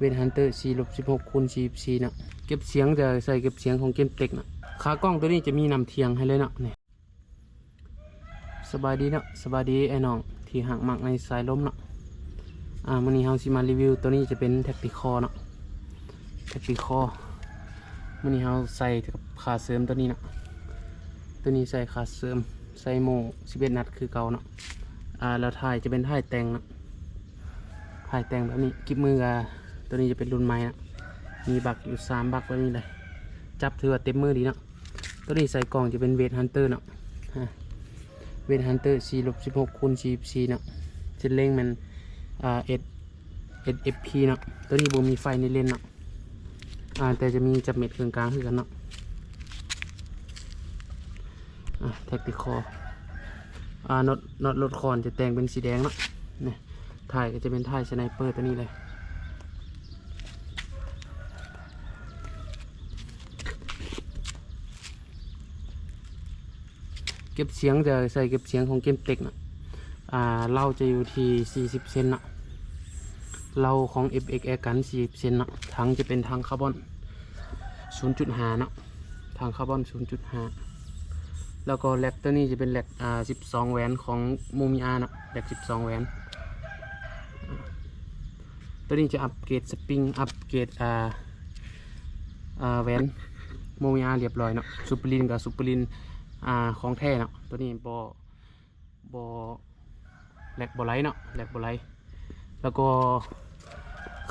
ເວດຮັນເຕີ ສີ່ລົບສິບຫົກ ຄູນ ສີ່ສິບສີ່ ເນາະ. ເກັບສຽງຈະໃສ່ເກັບສຽງຂອງເກມເຕັກເນາະ. ຂາກ້ອງໂຕນີ້ຈະມີນ້ຳທ່ຽງໃຫ້ເລີຍເນາະ. ນີ້ ສະບາຍດີເນາະ, ສະບາຍດີອ້າຍນ້ອງທີ່ຮັກມັກໃນສາຍລົມເນາະ. ອາ ມື້ນີ້ເຮົາຊິມາຣີວິວ ໂຕນີ້ຈະເປັນແທັກຕິຄໍເນາະ, ແທັກຕິຄໍ. ມື້ນີ້ເຮົາໃສ່ກັບຂາເສີມໂຕນີ້ເນາະ, ໂຕນີ້ໃສ່ຂາເສີມ ໃສ່ໂມ່ສິບເອັດນັດຄືເກົ່າເນາະ. ອາ ແລ້ວທ້າຍຈະເປັນທ້າຍແຕ່ງເນາະ, ທ້າຍແຕ່ງແບບນີ້. ກິບມືກະ ໂຕນີ້ຈະເປັນລຸ້ນໃໝ່ເນາະ, ມີບັກຢູ່ສາມບັກແບບນີ້ເລີຍ. ຈັບຖືວ່າເຕັມມືດີເນາະ. ໂຕນີ້ໃສ່ກ້ອງຈະເປັນເວດຮັນເຕີເນາະ, ເວດຮັນເຕີ ສີ່ລົບສິບຫົກ ຄູນ ສີ່ສິບສີ່ ເນາະ. ເສັ້ນເລັງແມ່ນ ອາ ເອັດ ເອັດເອັຟພີ ເນາະ. ໂຕນີ້ບໍ່ມີໄຟໃນເລນເນາະ, ອາ ແຕ່ຈະມີຈັບເມັດເຄິ່ງກາງຄືກັນເນາະ. ອາ ແທັກຕິຄໍ ອາ ນັອດ ນັອດລົດຄອນຈະແຕ່ງເປັນສີແດງເນາະ. ນີ້ ທ້າຍກໍຈະເປັນທ້າຍສະໄນເປີໂຕນີ້ເລີຍ. ເກັບສຽງຈະໃສ່ເກັບສຽງຂອງເກມເຕັກເນາະ. ອາ ເລົາຈະຢູ່ທີ່ສີ່ສິບເຊັນເນາະ, ເລົາຂອງ ເອັຟເອັກແອກັນ ສີ່ສິບເຊັນເນາະ. ຖັງຈະເປັນຖັງຄາບອນ ສູນຈຸດຫ້າເນາະ, ຖັງຄາບອນສູນຈຸດຫ້າ. ແລ້ວກໍແລັກໂຕນີ້ຈະເປັນແລັກ ອາ ສິບສອງແຫວນຂອງໂມມິອາເນາະ, ແລັກສິບສອງແຫວນ. ໂຕນີ້ຈະອັບເກຣດສະປຣິງ ອັບເກຣດ ອາ ອາ ແຫວນໂມມິອາລຽບຮ້ອຍເນາະ, ຊຸບເປີລິນກັບຊຸບເປີລິນ ອາ ຂອງແທ້ເນາະ. ໂຕນີ້ບໍ່ ບໍ່ ແລັກບໍ່ໄຫຼເນາະ, ແລັກບໍ່ໄຫຼ. ແລ້ວກໍ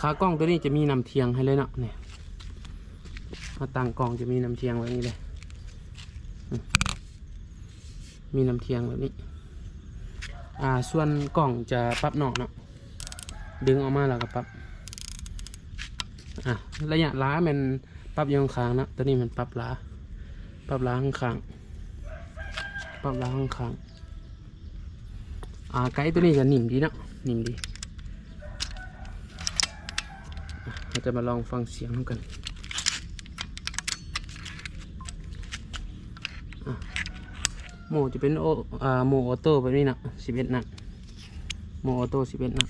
ຂາກ້ອງໂຕນີ້ຈະມີນ້ຳທ່ຽງໃຫ້ເລີຍເນາະ. ນີ້ ມາຕັ້ງກ້ອງຈະມີນ້ຳທ່ຽງແບບນີ້ເລີຍ, ອືມ ມີນ້ຳທ່ຽງແບບນີ້. ອາ ສ່ວນກ້ອງຈະປັບນອກເນາະ, ດຶງອອກມາແລ້ວກໍປັບ. ອາ ໄລຍະຫຼາແມ່ນປັບຢູ່ຂ້າງໆເນາະ, ໂຕນີ້ແມ່ນປັບຫຼາ ປັບຫຼາຂ້າງໆ ປັບຫຼາຂ້າງໆ. ອາ ໄກໂຕນີ້ຈະນິ່ມດີເນາະ, ນິ່ມດີ. ອາ ເຮົາຈະມາລອງຟັງສຽງນຳກັນ. ອາ ໂໝຈະເປັນໂອ ອາ ໂໝໂອໂຕ້ແບບນີ້ເນາະ, ສິບເອັດນັດ, ໂໝໂອໂຕ້ສິບເອັດນັດ.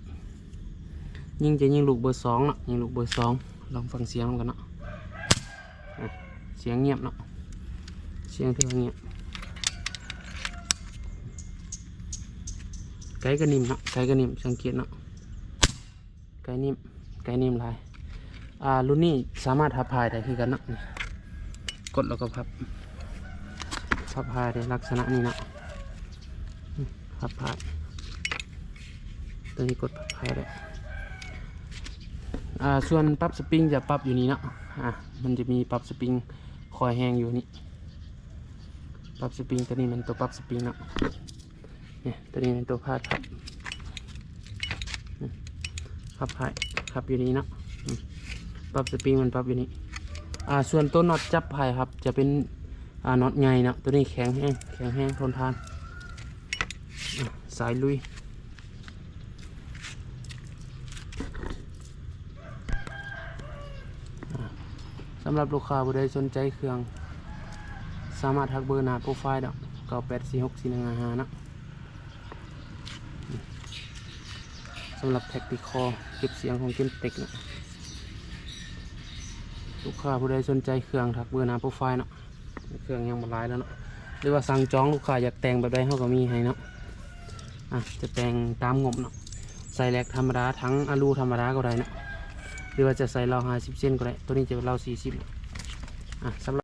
ຍິງຈະຍິງລູກເບີສອງເນາະ, ຍິງລູກເບີສອງ. ລອງຟັງສຽງນຳກັນເນາະ. ອາ ສຽງງຽບເນາະ, ສຽງຖືວ່າງຽບ. ໄກກໍນິ່ມເນາະ, ໄກກໍນິ່ມ, ສັງເກດເນາະ. ໄກນິ່ມ ໄກນິ່ມຫຼາຍ. ອາ ລຸ້ນນີ້ສາມາດພັບພາຍໄດ້ຄືກັນເນາະ, ກົດແລ້ວກໍພັບ ພັບພາຍໄດ້ລັກສະນະນີ້ເນາະ, ພັບພາຍ. ໂຕນີ້ກົດພັບພາຍໄດ້. ອາ ສ່ວນປັບສະປຣິງຈະປັບຢູ່ນີ້ເນາະ, ອາ ມັນຈະມີປັບສະປຣິງຄອຍແຮງຢູ່ນີ້. ປັບສະປຣິງ ໂຕນີ້ແມ່ນໂຕປັບສະປຣິງເນາະ. ນີ້ ໂຕນີ້ແມ່ນໂຕພາດພັບ, ອືມ ພັບພາຍ ພັບຢູ່ນີ້ເນາະ. ອືມ ປັບສະປຣິງມັນປັບຢູ່ນີ້. ອາ ສ່ວນໂຕນັອດຈັບພາຍພັບຈະເປັນ ອາ ນັອດໃຫຍ່ເນາະ, ໂຕນີ້ແຂງແຮງ ແຂງແຮງ ທົນທານ. ອາ ສາຍລຸຍ. ອາ ສຳລັບລູກຄ້າຜູ້ໃດສົນໃຈເຄື່ອງ ສາມາດທັກເບີໜ້າໂປຣໄຟລ໌ເນາະ, ເກົ້າແປດສີ່ຫົກສີ່ໜຶ່ງຫ້າຫ້າເນາະ. ສຳລັບແທັກຕິຄໍ ເກັບສຽງຂອງເກມເຕັກເນາະ, ລູກຄ້າຜູ້ໃດສົນໃຈເຄື່ອງ ທັກເບີໜ້າໂປຣໄຟລ໌ເນາະ. ເຄື່ອງຍັງບໍ່ຫຼາຍແລ້ວເນາະ, ຫຼືວ່າສັ່ງຈອງ ລູກຄ້າຢາກແຕ່ງແບບໃດເຮົາກໍມີໃຫ້ເນາະ. ອາ ຈະແຕ່ງຕາມງົບເນາະ, ໃສ່ແລັກທຳມະດາ ຖັງອາລູທຳມະດາກໍໄດ້ເນາະ, ຫຼືວ່າຈະໃສ່ເລົາຫ້າສິບເຊັນກໍໄດ້. ໂຕນີ້ຈະເປັນເລົາສີ່ສິບ. ອາ ສຳ